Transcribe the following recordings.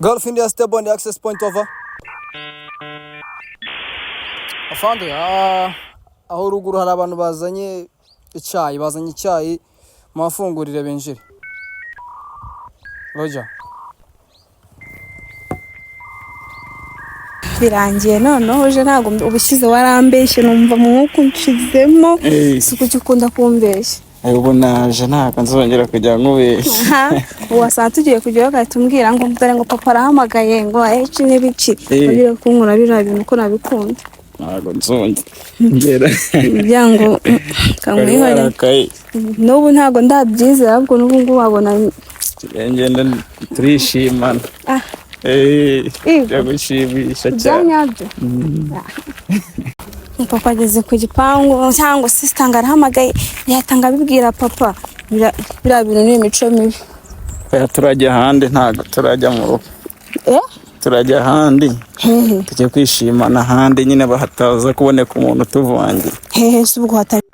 Gulf India step on the access point, over. Afande, aho ruguru hari abantu bazanye icyayi, bazanye icyayi, mubafungurire binjire. Roger. Birangiye noneho uje, ntabwo ubushyize warambeshye, numva mu mwuka unshizemo. Si kuki ukunda kumbeshya? Ubu naje, ntabwo nzongera kujya nkubeshya. Aha, wasanga tugiye kujyayo ugahita umbwira ngo dore ngo papa arahamagaye ngo aheshi n'ibiki. Ugiye kunkura biriya bintu ko nabikunda. Ntabwo nzongera. Kugira ngo Wari kamwihorere. warakaye. N'ubu ntabwo ndabyizera, ahubwo n'ubu ngubu wabona. Ngenda turishimana. Ah. Igo. Biragushimisha Bya cyane. nyabyo. Papa ageze ku gipangu cyangwa sisita ngo arahamagaye, yatanga abibwira papa. Biriya bintu ni imico mibi. Oya, turajya ahandi, ntabwo turajya mu rugo. Eh? Turajya ahandi. Hehe? Tujya kwishimana ahandi nyine, bahataza kuboneka umuntu utuvangira. Hehe si ubwo hatari?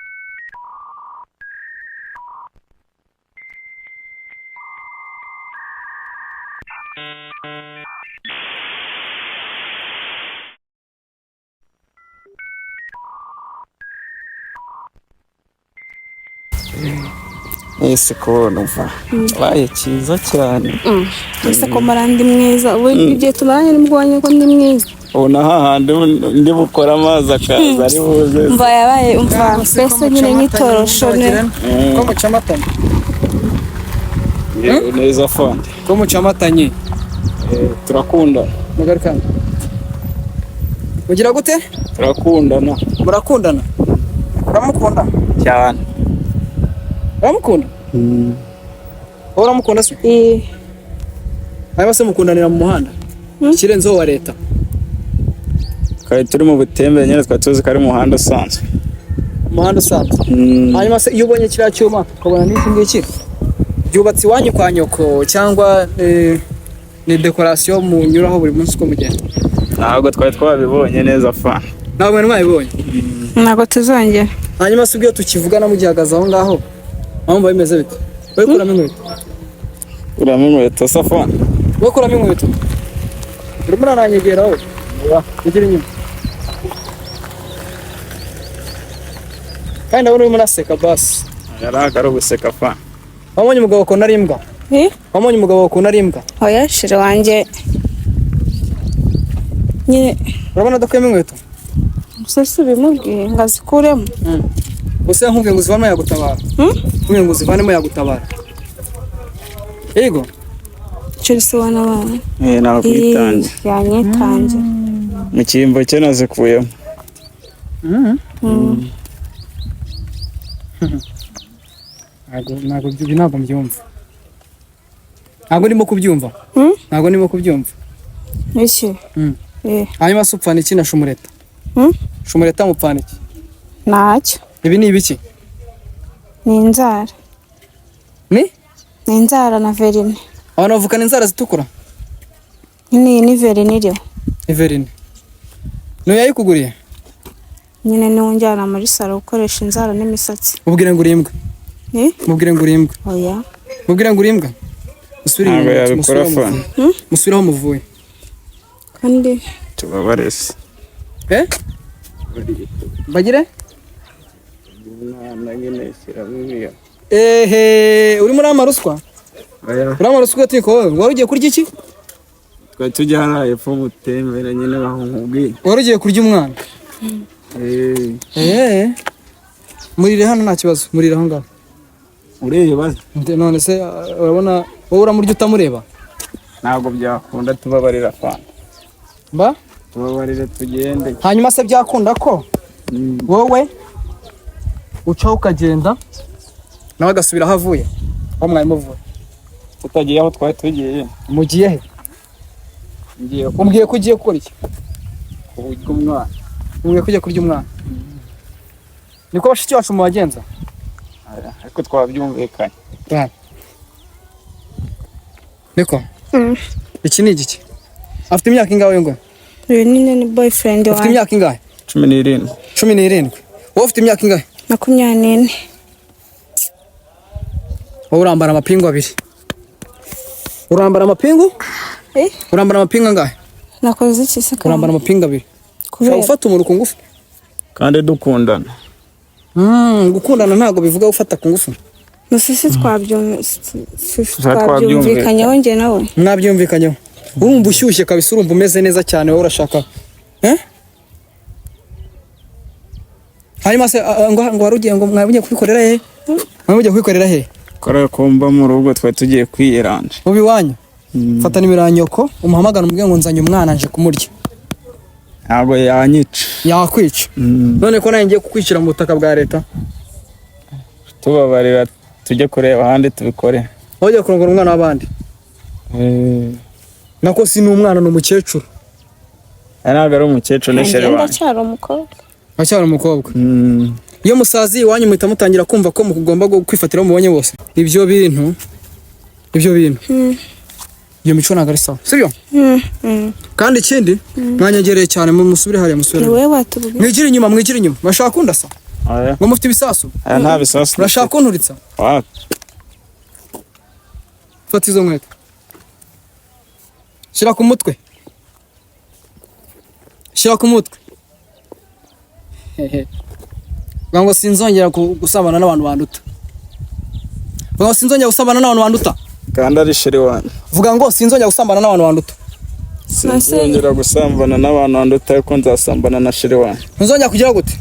Ese kubona umva wabaye cyiza cyane. Ese ko mara ndi mwiza, ubu igihe tumaranye nibwo wabonye ko ndi mwiza? Ubu na hahandi ndi bukore amazi akaza ari buze. Umva, yabaye, umva mbese nyine nk'itorosho Ko mucamatanye? Yewe neza fande. Ko mucamatanye? Turakundana. Mugarukane. Mugira gute? Turakundana. Murakundana? Uramukunda? Cyane. Uramukunda? Wowe uramukunda se? Eh. Hanyuma se mukundanira mu muhanda? Ikirenzeho wa leta. Twari turi mu butembere nyine, twari tuzi ko ari umuhanda usanzwe. Umuhanda usanzwe. Hanyuma se iyo ubonye kiriya cyuma ukabona n'iki ngiki, byubatse iwanyu kwa nyoko cyangwa ni dekorasiyo munyuraho buri munsi uko mugenda? Ntabwo twari twabibonye neza fa. Ntabwo mwari mwabibonye? Ntabwo tuzongera. Hanyuma se ubwo iyo tukivugana mugihagaze aho ngaho, wumva bimeze bite? Wowe kuramo inkweto. Uramo inkweto se fa? Wowe kuramo inkweto, urimo urananyegera wowe. Ugira inyuma kandi ndabona urimo unaseka basi. Ntabwo ari uguseka fa. Wabonye umugabo ukuntu ari imbwa? Eh? Wabonye umugabo ukuntu ari imbwa? Oya, shira wanjye nyine. Urabona adakuyemo inkweto? Gusa si ubimubwiye ngo azikuremo? Gusa nkubwiye ngo uzivanemo yagutabara. Nkubwiye ngo uzivanemo yagutabara, yego. Chelsea wana. Eh, ntabwo kwitange. Yanyitange. Mu cyimbo cye nazikuyemo. Ntabwo ibi ntabwo mbyumva, ntabwo ndimo kubyumva. Ntabwo ndimo kubyumva. Iki? Eh. Hanyuma se upfana iki na Shumureta? Shumureta mupfana iki? Ntacyo. Ibi ni ibiki? Ni inzara. Ni? Ni inzara na verine. Abantu bavukana inzara zitukura? Nyine iyi ni verine iriho. Everine niyo yayikuguriye? Nyine niwe unjyana muri salo gukoresha inzara n'imisatsi. Mubwire ngo uri imbwa. Eh? Mubwire ngo uri imbwa. Oya. Mubwire ngo uri imbwa. Musubire Ntabwo inyuma, yabikora musubire aho fa. muvuye. Musubire aho muvuye. Kandi Tubabare se. Eh, bagire. Umwana nyine shyiramo imiya. Ehe, urimo urampa ruswa? Urampa ruswa ugatwika wowe? Wari ugiye kurya iki? Twari tujya hariya hepfo mutembere nyine aho nkubwiye. Wari ugiye kurya umwana? Eh, Eh, murire hano, nta kibazo, murire aho ngaho. Ureba se? None se urabona wowe uramurya utamureba? Ntabwo byakunda, tubabarira fa. Mba? Tubabarire tugende. Hanyuma se byakunda ko wowe ucaho ukagenda, nawe agasubira aho avuye, aho mwari muvuye? Tutagiye aho twari tugiye. Mugiye he? Ngiye Umbwiye ko ugiye gukora iki? kurya umwana. Umbwiye ko ugiye kurya umwana? Niko bashiki bacu mubagenza? Ariko twabyumvikanye. Niko iki ni igiki? Afite imyaka ingahe uyu nguyu? Uyu nyine ni boyfriend Afite wanjye. imyaka ingahe? 17. 17. Wowe ufite imyaka ingahe? 24. Wowe urambara amapingu abiri, urambara amapingu. Eh? Urambara amapinga angahe? Nakoze iki se kandi? Urambara amapinga abiri. Ushobora Kubera gufata umuntu ku ngufu. Kandi dukundana. Gukundana ntabwo bivuga gufata ku ngufu. Gusa si Twabyumvikanye. twabyumvikanyeho njye nawe. Mwabyumvikanyeho. Urumva ushyushye kabisa, urumva umeze neza cyane, wowe urashaka. Eh? Hanyuma se ngo wari ugiye, ngo mwari mugiye kubikorera he? Mwari mugiye kubikorera he? Kubera ko mba mu rugo, twari tugiye kwiyeranja. Mu iwanyu. Fata nimero ya nyoko, umuhamagara, umubwire ngo nzanye umwana nje kumurya. Ntabwo yanyica. Yakwica. None ko nanjye ngiye kukwicira mu butaka bwa leta. Tubabarira tujye kureba ahandi tubikore. Wowe ugiye kurongora umwana w'abandi. Nako si n'umwana, ni umukecuru. Aya ntabwo ari umukecuru, ni Njye chéri wanjye. ndacyari umukobwa. Aracyari umukobwa. Iyo musaziye iwanyu muhita mutangira kumva ko mugomba kwifatira aho mubonye bose. Ibyo bintu, ibyo bintu, iyo mico ntabwo ari sawa, sibyo? Kandi ikindi, mwanyegereye cyane, musubire hariya, musubire Ni hariya. wowe watubwiye. Mwigire inyuma, mwigire inyuma. Murashaka kundasa? Oya. Ngo mufite ibisasu? Aya nta bisasu. Murashaka kunturitsa? Wapi. Fata izo nkweto, shyira ku mutwe, shyira ku mutwe. Hehe. Vuga ngo sinzongera gusambana n'abantu banduta. Vuga ngo sinzongera gusambana n'abantu banduta. Kandi ari chéri wanjye. Vuga ngo sinzongera gusambana n'abantu banduta. Sinzongera gusambana n'abantu banduta, ariko nzasambana na chéri wanjye. Ntuzongera kugira gute?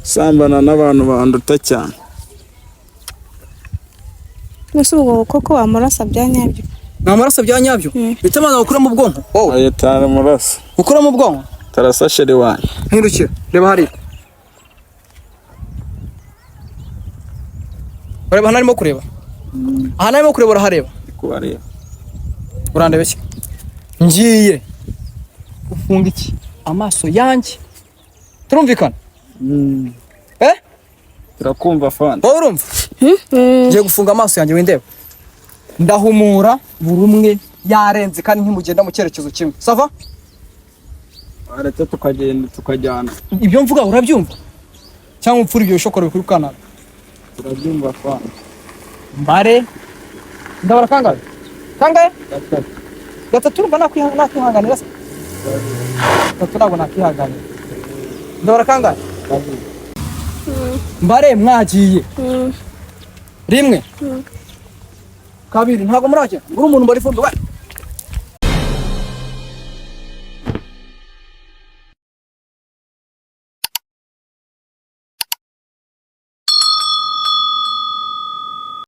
Sambana n'abantu banduta cyane. Mbese ubwo koko wamurasa bya nyabyo? Ni amaraso bya nyabyo. Bita amazi gukura mu bwonko wowe. Oya, taramurasa. Gukura mu bwonko. Tarasa chéri wanjye. Hindukira, reba hariya. Ureba ahantu arimo kureba, ahantu arimo kureba, urahareba? Ndi kubareba. Urandeba iki? Ngiye gufunga iki amaso yanjye, turumvikana? Eh? Turakumva, fana. Wowe urumva? Ngiye gufunga amaso yanjye, windeba. Ndahumura buri umwe yarenze, kandi ntimugenda mu cyerekezo kimwe, ça va? Waretse tukagenda tukajyana. Ibyo mvuga urabyumva cyangwa upfura ibyo bishokoro bikuri kanaka? Turabyumva, fana. Mbare, ndabara kangahe? Kangahe? Gatatu. Urumva nakwihanganira se? Gatatu ntabwo nakwihanganira. Ndabara kangahe? Mbare mwagiye. Rimwe, kabiri, ntabwo murajya uri umuntu mbara ifundo we.